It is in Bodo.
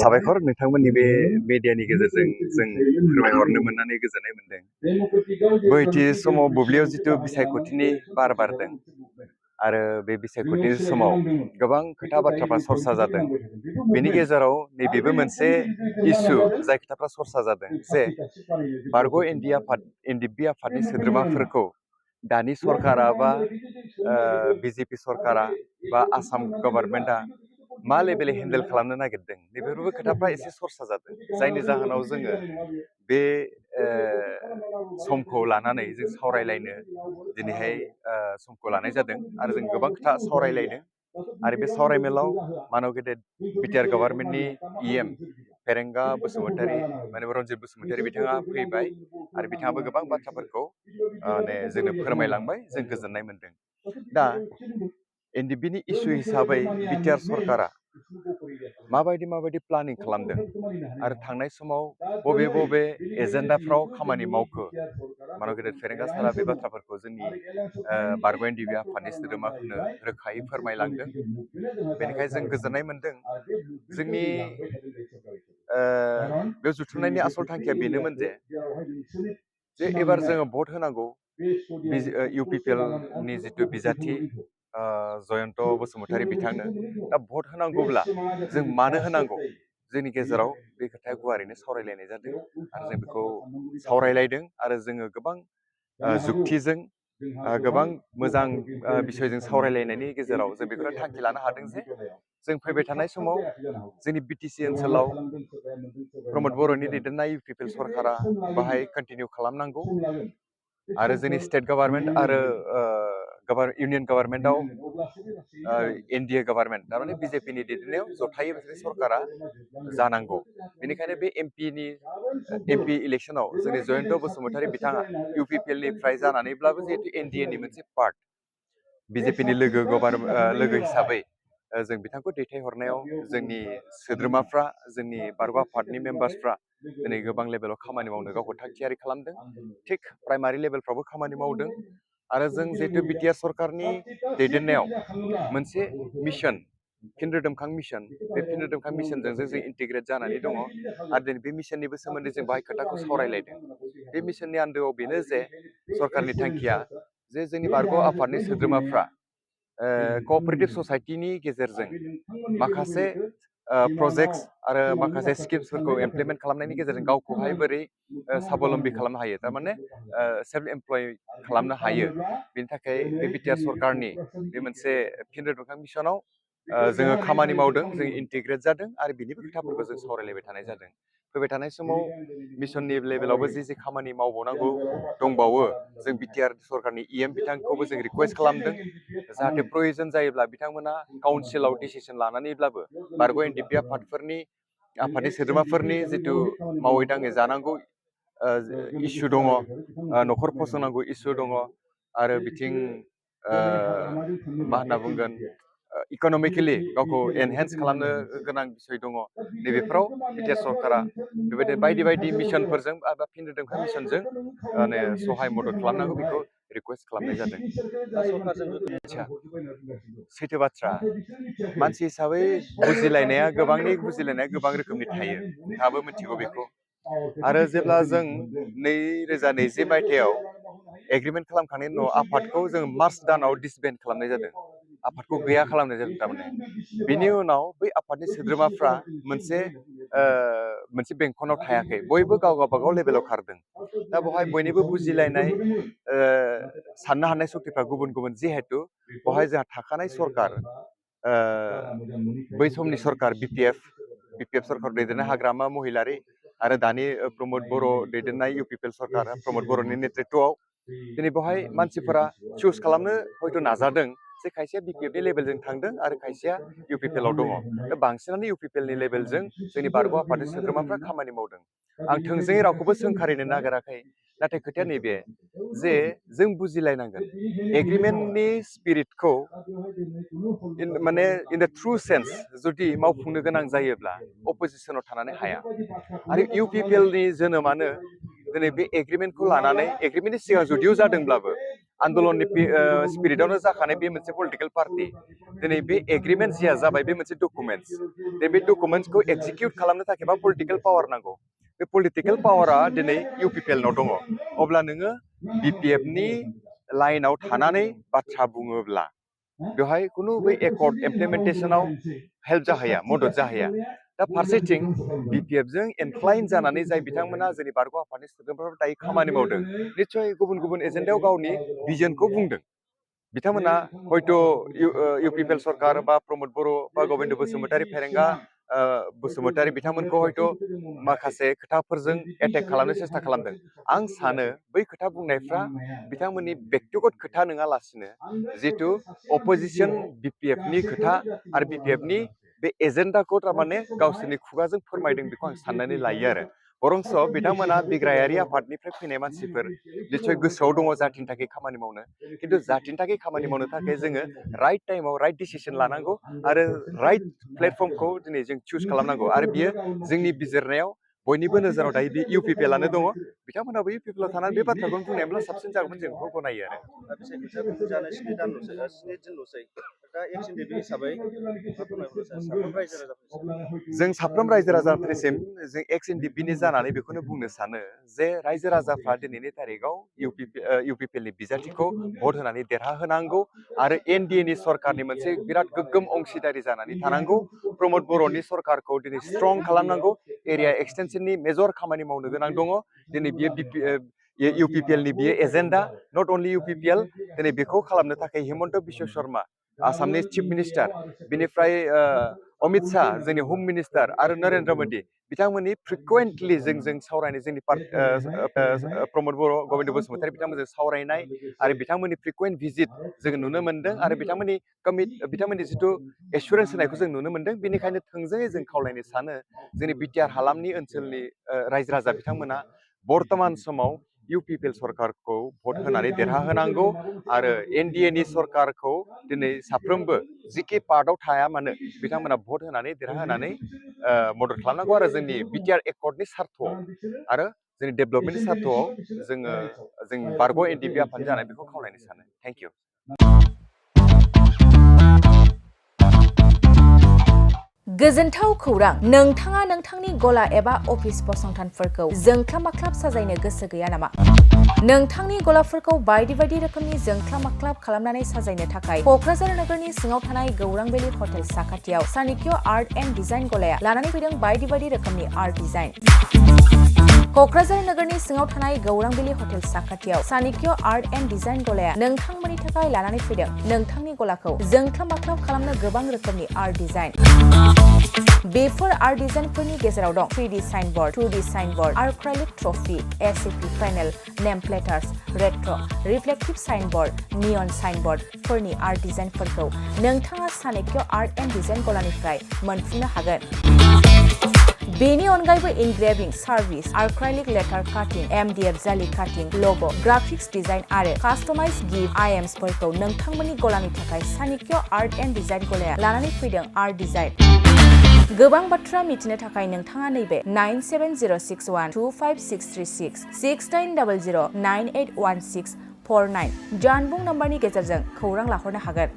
साबायखर नोंथांमोननि बे मेडियानि गेजेरजों जों फोरमायहरनो मोननानै गोजोननाय मोनदों। बैथि समाव बुब्लियाव जिथु बिसायख'थिनि बार बारदों आरो बे बिसायख'थिनि समाव गोबां खोथा बाथ्राफ्रा सरसा जादों। बेनि गेजेराव नैबेबो मोनसे इस्यु जाय खोथाफ्रा सरसा जादों जे बारग' एनडिएफबि आफादनि सोद्रोमाफोरखौ दानि सरकारा बा बिजेपि सरकारा बा आसाम गभर्नमेन्टआ मा लेभेलै हेन्डेल खालामनो नागिरदों बेफोरबो खोथाफ्रा एसे सरसा जादों, जायनि जाहोनाव जोङो बे समखौ लानानै जों सावरायलायनो दिनैहाय समखौ लानाय जादों आरो जों गोबां खोथा सावरायलायदों। आरो बे सावरायमेलाव मानव गेदेर बिटिआर गभर्नमेन्टनि इएम फेरेंगा बसुमतारी माने रन्जित बसुमतारी बिथाङा फैबाय आरो बिथाङाबो गोबां बाथ्राफोरखौ जोंनो फोरमायलांबाय, जों गोजोननाय मोनदों। दा एनडिएफबिनि इस्यु हिसाबै बिटिआर सरकारा माबायदि प्लानिं खालामदों आरो थांनाय समाव बबे एजेन्डाफ्राव खामानि मावखो मानव गेदेर फेरेंगा सारा बे बाथ्राफोरखौ जोंनि बारग' एनडिएफबि आफादनि सोद्रोमाफोरनो रोखायै फोरमायलांदों। बेनिखायनो जों गोजोननाय मोनदों। जोंनि बे जुथुमनायनि आसल थांखिया बेनोमोन जे एबार जोङो भट होनांगौ इउपिपिएलनि जिथु बिजाथि जयन्त बसुमतारी बिथांनो। दा भट होनांगौब्ला जों मानो होनांगौ, जोंनि गेजेराव बे खोथाया गुवारैनो सावरायलायनाय जादों आरो जों बेखौ सावरायलायदों आरो जोङो गोबां जुक्तिजों गोबां मोजां बिसयजों सावरायलायनायनि गेजेराव जों बेखौनो थांखि लानो हादों जे जों फैबाय थानाय समाव जोंनि बिटिसि ओनसोलाव प्रमद बर'नि दैदेननाय इउपिपिएल सरकारा बाहाय कन्टिनिउ खालामनांगौ आरो जोंनि स्टेट गभर्नमेन्ट आरो इउनियन गभर्नमेन्टआव एनडिए गभर्नमेन्ट थारमाने बिजेपिनि दैदेननायाव जथायै मोनसे सरकारा जानांगौ। बेनिखायनो बे एमपि इलेक्सनाव जोंनि जयन्त बसुमतारी बिथाङा इउपिपिएलनिफ्राय जानानैब्लाबो जिहेतु एनडिएनि मोनसे पार्ट बिजेपिनि लोगो हिसाबै जों बिथांखौ दैथायहरनायाव जोंनि सोद्रोमाफ्रा, जोंनि बारग' आफादनि मेम्बार्सफ्रा दिनै गोबां लेभेलाव खामानि मावनो गावखौ थाग थियारि खालामदों। थिग प्राइमारि लेभेलफ्रावबो खामानि मावदों आरो जों जिहेतु बिटिआर सरकारनि दैदेननायाव मोनसे मिशन फिन रोदोमखां मिशन, बे फिन रोदोमखां मिशनजों जों इन्टिग्रेट जानानै दङ आरो दिनै बे मिशननिबो सोमोन्दै जों बाहाय खोथाखौ सावरायलायदों। बे मिशननि आन्दोआव बेनो जे सरकारनि थांखिया जे जोंनि बारग' आफादनि सोद्रोमाफ्रा कअपारेटिभ ससाइटिनि गेजेरजों माखासे प्रजेक्ट्स आरो माखासे स्किम्सफोरखौ इमप्लिमेन्ट खालामनायनि गेजेरजों गावखौहाय बोरै साबलम्बी खालामनो हायो, थारमाने सेल्फ एमप्लय खालामनो हायो। बेनि थाखाय बे बिटिआर सरकारनि बे मोनसे फिन रोदोमखां मिशनाव जोङो खामानि मावदों, जों इन्टिग्रेट जादों आरो बिनिबो खोथाफोरखौ जों सावरायलायबाय थानाय जादों। फैबाय थानाय समाव मिशननि लेभेलावबो जे खामानि मावबावनांगौ दंबावो, जों बिटिआर सरकारनि इएम बिथांखौबो जों रिकुवेस्ट खालामदों जाहाथे प्रयजन जायोब्ला बिथांमोना काउन्सिलाव डिसिसन लानानैब्लाबो बारग' एनडिएफबि आफादनि सोद्रोमाफोरनि जिथु मावै दाङै जानांगौ इस्यु दङ, न'खर फसंनांगौ इस्यु दङ आरो बिथिं मा होनना बुंगोन इक'नमिकेलि गावखौ एनहेन्स खालामनो गोनां बिसय दङ। नैबेफोराव बिटिआर सरकारा बेबायदि बायदि मिशनफोरजों एबा फिन रोदोमखां मिशनजों सहाय मदद खालामनांगौ, बेखौ रिकुवेस्ट खालामनाय जादों। सैथो बाथ्रा, मानसि हिसाबै बुजिलायनाया गोबां रोखोमनि थायो, नोंथाङाबो मिथिगौ बेखौ। आरो जेब्ला जों 2020 मायथाइयाव एग्रिमेन्ट खालामखांनायनि उनाव आफादखौ जों मार्च दानाव डिसबेन्ड खालामनाय जादों, आफादखौ गैया खालामनाय जादों थारमाने। बिनि उनाव बै आफादनि सोद्रोमाफ्रा मोनसे बेंखनाव थायाखै, बयबो गावबागाव लेभेलाव खारदों। दा बेवहाय बयनिबो बुजिलायनाय साननो हानाय सक्तिफ्रा गुबुन गुबुन, जिहेतु बेवहाय जोंहा थाखानाय सरकार, बै समनि सरकार बिपिएफ सरकार दैदेननाय हाग्रामा महिलारि आरो दानि प्रमद बर' दैदेननाय इउपिपिएल सरकार, प्रमद बर'नि नेतृत्वआव दिनै बेवहाय मानसिफोरा चुज खालामनो हयथ' नाजादों जे खायसेया बिपिएफनि लेभेलजों थांदों आरो खायसेया इउपिपिएलआव दङ। दा बांसिनानो इउपिपिएलनि लेभेलजों जोंनि बारग' आफादनि सोद्रोमाफ्रा खामानि मावदों। आं थोंजोङै रावखौबो सोंखारिनो नागिराखै, नाथाय खोथाया नैबे जे जों बुजिलायनांगोन एग्रिमेन्टनि स्पिरिटखौ माने इन द ट्रु सेन्स जुदि मावफुंनो गोनां जायोब्ला अपोजिसनाव थानानै हाया। आरो इउपिपिएलनि जोनोमानो दिनै बे एग्रिमेन्टखौ लानानै, एग्रिमेन्टनि सिगां जुदिअ जादोंब्लाबो आन्दलननि स्पिरिटआवनो जाखानाय बे मोनसे पलिटिकेल पार्टि दिनै बे एग्रिमेन्ट जिया जाबाय बे मोनसे डकुमेन्टस बे डकुमेन्टसखौ एक्जिकिउट खालामनो थाखाय बा पलिटिकेल पावार नांगौ बे पलिटिकेल पावारा दिनै इउपिपिएलनाव दङ अब्ला नोङो बिपिएफनि लाइनाव थानानै बाथ्रा बुङोब्ला बेवहाय खुनु बै एकर्ड इमप्लिमेन्टेसनाव हेल्प जाहैया मदद जाहैया दा फारसेथिं बिपिएफजों एनक्लाइन जानानै जाय बिथांमोना जोंनि बारग' आफादनि सोद्रोमाफोर दायो खामानि मावदों निस्सय गुबुन गुबुन एजेन्डायाव गावनि भिजनखौ बुंदों बिथांमोना हयथ' इउपिपिएल सरकार बा प्रमद बर' बा गबिन्द बसुमतारी फेरेंगा बसुमतारी बिथांमोनखौ हयथ' माखासे खोथाफोरजों एटेक खालामनो सेस्था खालामदों आं सानो बै खोथा बुंनायफ्रा बिथांमोननि व्यक्तिगत खोथा नङालासिनो जितु अपोजिसन बिपिएफनि खोथा आरो बिपिएफनि बे एजेन्डाखौ थारमाने गावसोरनि खुगाजों फोरमायदों बेखौ आं साननानै लायो आरो बरंस बिथांमोना बिग्रायारि आफादनिफ्राय फैनाय मानसिफोर निस्सय गोसोआव दङ जातिनि थाखाय खामानि मावनो खिन्थु जातिनि थाखाय खामानि मावनो थाखाय जोङो राइट टाइमाव राइट डिसिसन लानांगौ आरो राइट प्लेटफर्मखौ दिनै जों चुज खालामनांगौ आरो बियो जोंनि बिजिरनायाव बयनिबो नोजोराव दायो बे इउपिपिएलआनो दङ बिथांमोनाबो इउपिपिएलआव थानानै बे बाथ्राखौनो बुंनायब्ला साबसिन जागौमोन जों बेखौ गनायो आरो दा बे सायख'थिया खुंजानो 7 दिनल'सै दा एक्स एनडिबि हिसाबै मा फोरमायहरो साफ्रोम रायजो राजाफोरनिसिम जों साफ्रोम रायजो राजाफोरनिसिम जों एक्स एनडिबिनि जानानै बेखौनो बुंनो सानो जे रायजो राजाफ्रा दिनैनि तारिखआव इउपिपिएलनि बिजाथिखौ भट होनानै देरहाहोनांगौ आरो एनडिएनि सरकारनि मोनसे बिराद गोग्गोम अंशिदारि जानानै थानांगौ प्रमद बर'नि सरकारखौ दिनै स्ट्रं खालामनांगौ एरिया एक्सटेनसननि मेजर खामानि मावनो गोनां दङ दिनै बियो इउपिपिएलनि बियो एजेन्डा नट अनलि इउपिपिएल दिनै बेखौ खालामनो थाखाय हिमन्त बिश्व शर्मा आसामनि चिफ मिनिस्टार बिनिफ्राय अमित शाह जोंनि हम मिनिस्टार आरो नरेन्द्र मोदी बिथांमोननि फ्रिकुवेन्टलि जों सावरायनाय जोंनि प्रमद बर' गबिन्द बसुमतारी बिथांमोनजों सावरायनाय आरो बिथांमोननि फ्रिकुवेन्ट भिजिट जों नुनो मोन्दों आरो बिथांमोननि जिथु एसुरेन्स होनायखौ जों नुनो मोन्दों बेनिखायनो थोंजोङै जों खावलायनो सानो जोंनि बिटिआर हालामनि ओनसोलनि रायजो राजा बिथांमोना बर्तमान समाव इउपिपिएल सरकारखौ भट होनानै देरहाहोनांगौ आरो एनडिएनि सरकारखौ दिनै साफ्रोमबो जिखि पार्टआव थाया मानो बिथांमोना भट होनानै देरहाहोनानै मदद खालामनांगौ आरो जोंनि बिटिआर एकर्डनि सार्थआव आरो जोंनि डेभेलपमेन्टनि सार्थआव जों बारग' एनडिबि आफाद जानाय बेखौ खावलायनो सानो थेंक इउ गोजोनथाव खौरां नोंथाङा नोंथांनि गला एबा अफिस फसंथानफोरखौ जोंख्लाब माख्लाब साजायनो गोसो गैया नामा नोंथांनि गलाफोरखौ बायदि बायदि रोखोमनि जोंख्लाब माख्लाब खालामनानै साजायनो थाखाय क'क्राझार नोगोरनि सिङाव थानाय गौरांभेलि हटेल साखाथियाव चाणक्य आर्ट एन्ड डिजाइन गलाया लानानै फैदों बायदि बायदि रोखोमनि आर्ट डिजाइन क'क्राझार नोगोरनि सिङाव थानाय गौरांभेलि हटेल साखाथियाव चाणक्य आर्ट एन्ड डिजाइन गलाया नोंथांमोननि थाखाय लानानै फैदों नोंथांनि गलाखौ जोंख्लाब माख्लाब खालामनो गोबां रोखोमनि आर्ट डिजाइन बेफोर आर्ट डिजाइनफोरनि गेजेराव दं 3D signboard 2D signboard acrylic trophy ACP panel name plates retro reflective signboard neon साइनबोर्डफोरनि आर्ट डिजाइनफोरखौ नोंथाङा चाणक्य आर्ट एन्ड डिजाइन गलानिफ्राय मोनफुंनो हागोन बेनि अनगायैबो इनग्रेविं सार्भिस आर्क्राइलिक लेटार काटिं एमडिएफ जालि काटिं लग' ग्राफिक्स डिजाइन आरो कास्टमाइज गिफ्ट आइएम्सफोरखौ नोंथांमोननि गलानि थाखाय चाणक्य आर्ट एन्ड डिजाइन गलाया लानानै फैदों आर्ट डिजाइन गोबां बाथ्रा मिथिनो थाखाय नोंथाङा नैबे 9706125636 6800981649 जानबुं नम्बरनि गेजेरजों खौरां लाहरनो हागोन